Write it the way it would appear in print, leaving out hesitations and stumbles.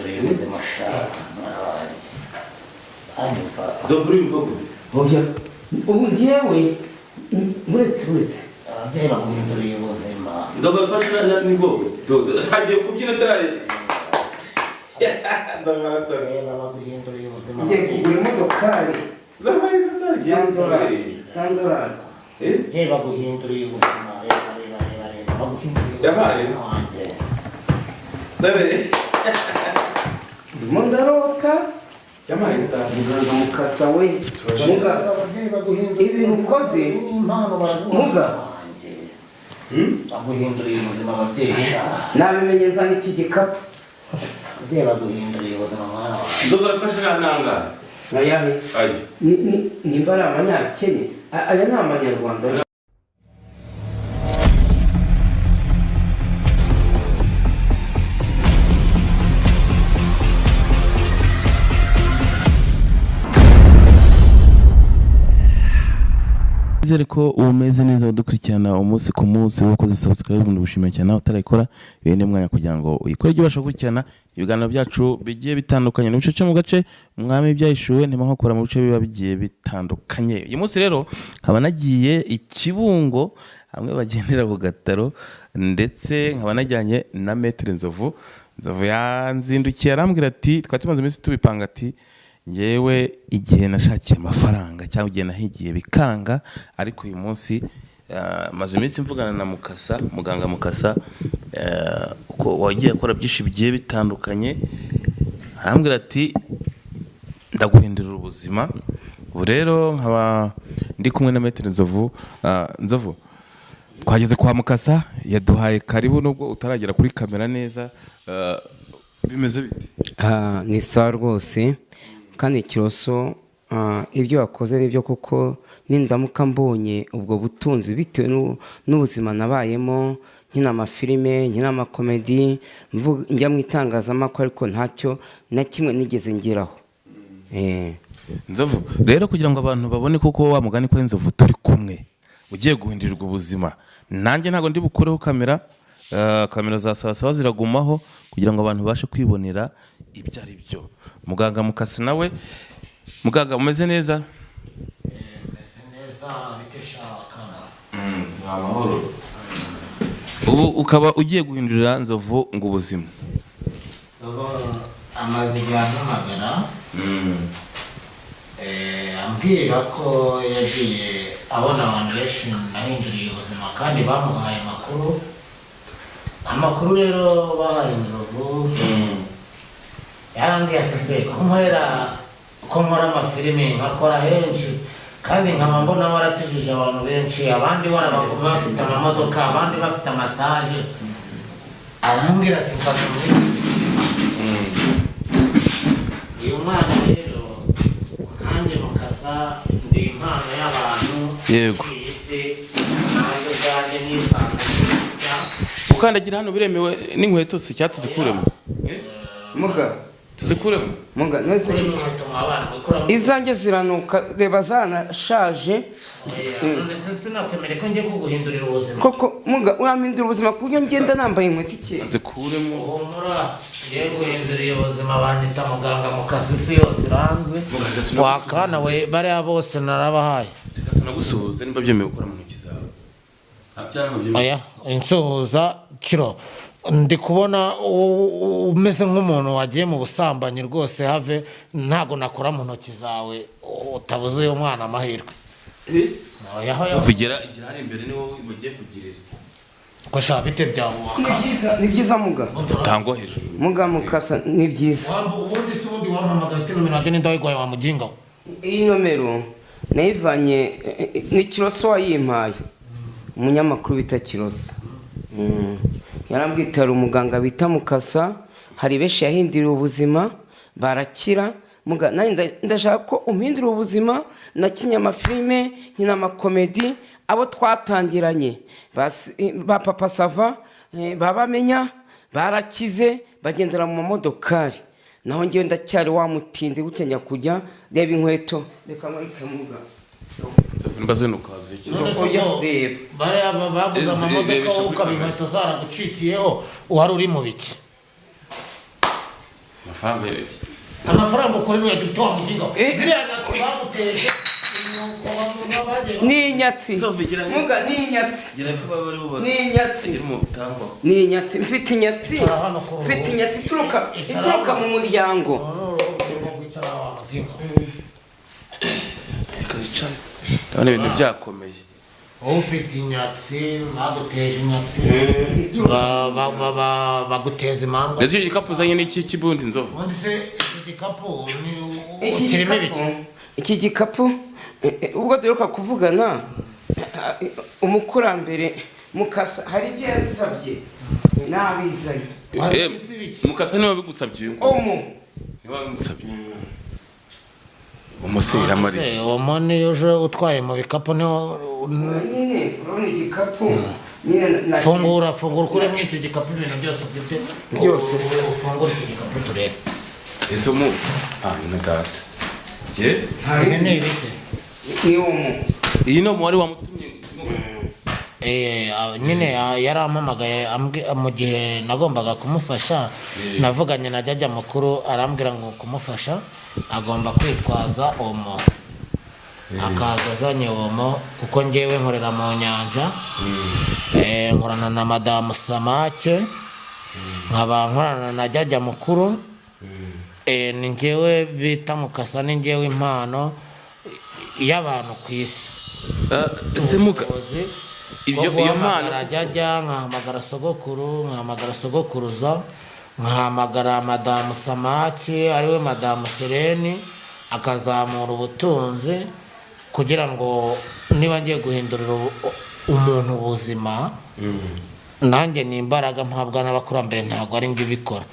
baguhinduriye ubuzima sha mwana wanjye. Anyumva. Nzovu urumva gute? Oya, ubu njyewe muretse Ababyeyi baguhinduriye ubuzima. Nzovu afashe ni bwoko ki? Dodo atangiye kubyina atarare. Nzovu arasara. Reba baguhinduriye ubuzima. Ngiye kugura imodokari. Nzovu Sandorari. Eh? Reba baguhinduriye ubuzima. Reba reba reba reba baguhinduriye Yabaye? ubuzima wanjye. Dore. Ndimo ndarota. Yabaye ndani. Muganga Mukasa we. Muga. Ababyeyi baguhinduriye Ibintu ukoze. impano baraguha. Muga. Baguhinduriye ubuzima ababyeyi sha. Nabimenye nzana iki gikapu. Ababyeyi baguhinduriye ubuzima mwana wanjye. Nzovu afashe nta nanga. Ayahe? Ayi. Nimba ari amanyakenya, aya ni amanyarwanda. Nizere ko umeze neza udukurikirana umunsi ku munsi, wakoze subscribe ndagushimiye cyane, nawe utarayikora uyu ni umwanya kugira ngo uyikore ujye ubasha gukurikirana ibiganiro byacu bigiye bitandukanye. Ni ibice mu gace umwami byahishuwe ndimo nkakora mu bice biba bigiye bitandukanye. Uyu munsi rero nkaba nagiye i Kibungo hamwe bagendera ku gataro, ndetse nkaba najyanye na Maître Nzovu. Nzovu yanzindukiye arambwira ati twari tumaze iminsi tubipanga, ati ngewe igihe nashakiye amafaranga cyangwa igihe nahigiye bikanga, ariko uyu munsi maze iminsi mvugana na Mukasa, muganga Mukasa, uko wagiye akora byinshi bigiye bitandukanye, arambwira ati ndaguhindurira ubuzima. Ubu rero nkaba ndi kumwe na Maître Nzovu. Nzovu, twageze kwa Mukasa, yaduhaye karibu nubwo utaragera kuri kamera neza. Bimeze bite? Ni sawa rwose. Kandi Kiroso, ibyo wakoze nibyo kuko nindamuka mbonye ubwo butunzi bitewe n'ubuzima nabayemo, nkina amafilime, nkina amakomedi, njya mu itangazamakuru, ariko ntacyo na kimwe nigeze ngeraho. Nzovu rero kugira ngo abantu babone koko wa mugani ko Nzovu turi kumwe ugiye guhindurirwa ubuzima, nanjye ntabwo ndi bukureho kamera, kamera za sawa sawa ziragumaho kugira ngo abantu babashe kwibonera ibyo ari byo. Muganga Mukasa nawe, muganga umeze neza? Meze neza bitesha akana. Amahoro. Ubu ukaba ugiye guhindurira Nzovu ngo ubuzima. Nzovu amaze igihe ampamagara, ambwira ko yagiye abona abantu benshi nahinduriye ubuzima kandi bamuhaye amakuru. Amakuru rero bahaye Nzovu, yarambwiye ati se ko nkora amafilimi nkakora henshi kandi nkaba mbona warakijije abantu benshi, abandi warabaguma bafite amamodoka, abandi bafite amataje. Arambwira ati mfasha muri uyu mwana rero nkanjye Mukasa ndi impano y'abantu. Yego. Iyi si nanjye ubwanjye nisanze. Gukandagira hano biremewe n'inkweto se cyangwa tuzikuremo? Muga. Tuzikuremo? Muga, nese izanjye ziranuka, reba zanashaje. None sinakwemere ko ngiye kuguhindurira ubuzima. Koko muga urampindura ubuzima ku buryo ngenda nambaye inkweto iki? Nzikuremo. Humura, ngiye guhindurira ubuzima, banyita muganga Mukasa isi yose iranze. Wakana we bariya bose narabahaye. Reka tunagusuhuze nimba byemewe gukora mu ntoki zawe. Oya, insuhuza kiro. Ndi kubona umeze nk'umuntu wagiye mu busambanyi rwose, have ntago nakora mu ntoki zawe utabuze uyu mwana amahirwe. Tuvugera igira hari imbere ni wowe bagiye kugirira. Ko sha bite byawe? Ni byiza muga. Tangwa hejuru. Muga Mukasa ni byiza. Ubundi se ubundi wampamagaye ute nomero yanjye ndayiguhaye wa muginga? Iyi nomero nayivanye ni Kiroso wayimpaye. Umunyamakuru bita Kiroso. Yarambwita hari umuganga bita Mukasa, hari benshi yahinduriye ubuzima barakira. Muga nanjye ndashaka ko umpindura ubuzima, nakinye amafilime, nkina amakomedi, abo twatangiranye ba Papa Sava, babamenya barakize bagendera mu mamodokari, naho ngewe ndacyari wa mutindi gukenya kujya reba inkweto. Reka nkwereke muga. Nzovu nimba zinuka zikiri. Oya, reba. Bariya baguze amamodoka ukaba inkweto zaragucikiyeho, wari uri mu biki? Amafaranga Amafaranga ukora niyo dufite wa muginga. Eh. Ziriya nyatsi baguteje imyuko bagiye. Ni inyatsi. Nzovu igira he? Muga, ni inyatsi. Gira epfo baba bari bubatse. Ni inyatsi. Iri mu butangwa. Ni inyatsi, mfite inyatsi. Icara hano ku ruhu. Mfite inyatsi ituruka Icara ituruka hano. mu muryango. Urimo kwicara wa muginga. Reka yicare. Ndabona ibintu byakomeye. Wowe ufite inyatsi, baguteje inyatsi, baguteza imandwa. Ese icyo gikapu uzanye ni iki cy'ibundi, Nzovu? Ubundi se iki gikapu Iki kirimo ibiki? gikapu, iki gikapu, ubwo duheruka kuvugana, umukurambere Mukasa hari ibyo yansabye, nabizanye. Eh, Mukasa niwe wabigusabye uyu nguyu. Omo. Niwe wabigusabye. Umuse iramara iki? Uwo moni uje utwaye mu bikapu niwo. Nyine urabona igikapu nyine Fungura, fungura ukuremo icyo gikapu, ibintu byose ufite. Byose. Ufungure icyo gikapu turebe. Ese mu ah ni data. Je? Ibi ni ibiki? Ni omo. Iyi ni umubare wamutumye. Nyine yarampamagaye mu gihe nagombaga kumufasha. Navuganye na jajya mukuru, arambwira ngo kumufasha agomba kwitwaza omo, akaza azanye omo, kuko ngewe nkorera mu nyanja. Nkorana na madamu Samake, nkaba nkorana na jajya mukuru. Ni ngewe bita Mukasa, ni ngewe impano y'abantu ku isi. Ese muga Ubushobozi ibyo bwo iyo mpano guhamagara jajya, nkahamagara sogokuru, nkahamagara sogokuruza, nkahamagara madamu Samaki ariwe madamu Sereni, akazamura ubutunzi kugira ngo niba ngiye guhindurira umuntu ubuzima, nanjye ni imbaraga mpabwa n'abakurambere, ntabwo ari njye ubikora.